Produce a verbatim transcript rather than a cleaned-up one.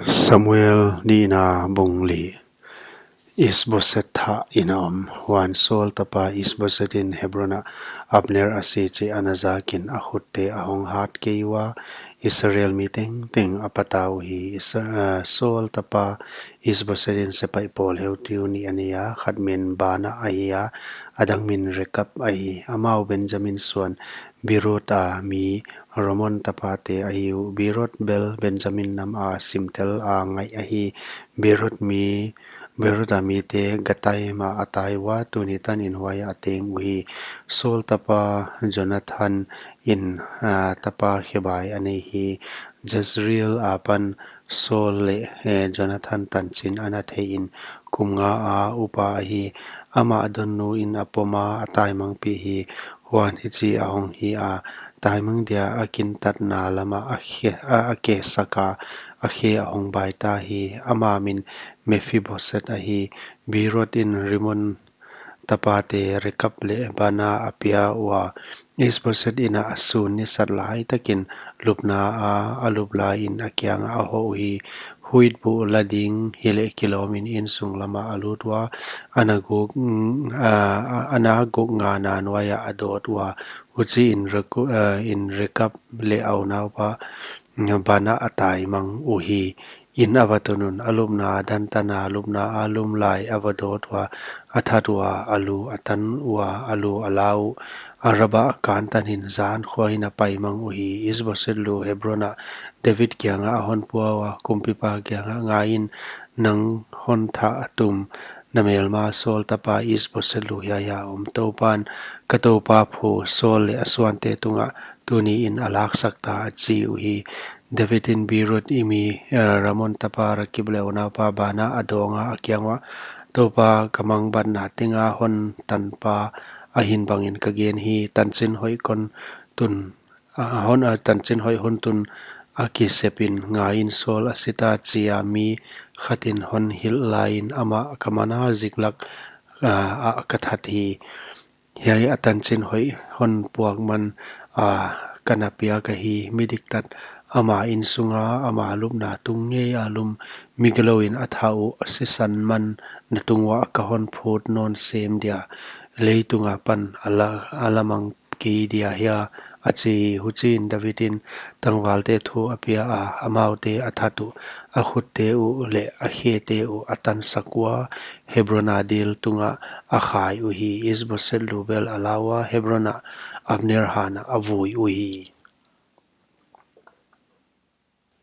Samuel nihna bung li. Isboset thah in a om. Huan Saul tapa Isboset in Hebron ah Abner a si chih ana zak in a khutte a hong hat kei ua, Israel mi tengteng a pata uhi. Isa-, ah, Saul tapa Isboset in sepaih pawl heutu nih a nei a, khat min Baana ahi a, a dang min Rekab ahi. Amau Benjamin suan Beerot a mi Rimon tapate ahi uh. Beerot bel Benjamin nam a simtel a ngaih ahi. Beerot mi, Beerot a mite Gitaim ah a tai ua, tuni tan in huai ah a teng uhi. Saul tapa Jonathan in, ah, tapa khebai a nei hi. Jezreel apan Saul leh, eh, Jonathan tanchin ana thei in kum nga a upa ahi. Amah donnu in a pom a, a taimangpih hi. Huan hichi a hong hi a, taimang dia a kintatna lam ah a khe, a, a khe sak a, a khe a hong bai ta hi. Ama min Mephiboset ahi. Beerot in Rimon tapate Rekab leh Baana a pia ua, Isboset in a sun nisat lai takin lupna a, a lup lai in a kiang ah a hoh uhi. Huitbu la ding hileh kilawm in insung lam ah a lut ua, ana guk, mm, ah, ana guk nga na nuai ah a dawt ua, huchi in Reku-, ah, in Rekab leh a unaupa Baana a taimang uhi. In a va tun un, a lupna dan tan a, lupna a lum lai a va dawt ua, a that ua, a lu a tan ua, a lu a la uh. Arabah kantan in zan khua in a paimang uhi. Isboset lu Hebron ah David kiang ah a hon pua ua, kumpipa kiang ah, ngai in, nang hon thah tum, na melma Saul tapa Isboset lu hiai ah a om. Toupan ka toupa phu Saul leh a suante tung ah tuni in a laksak ta, a chi uhi. David in Beerot i mi, eh, Rimon tapa Rekab leh a unaupa Baana a dawng a, a kiang uah, Toupa ka mangbatna teng a hon tanpa ahin bang in ka gen hi, tanchin hoih kon tun, ah, hon, ah, tanchin hoih hon tun a kisep in, ngai in, Saul a si ta, chi a mi khat in hon hilh lai in amah ka man a, Ziklag, ah, ah ka that hi. Hiai a tanchin hoih hon puak man, ah, ka na piak ahi. Midiktat ama insung a, ama lupna tung ngei a lum, mi gilou in a that uh sisan man na tung uah ka hon phut nawn sem dia, leitung apan a la, a la mang kei dia hia, a chi. Huchi in David in tangvalte thu a pia a, amaute a that uh, a khutte uh leh a khete uh a tansak ua, Hebron a dil tung ah a khai uhi. Isboset lu bel a la ua, Hebron ah Abner han ah a vui uhi.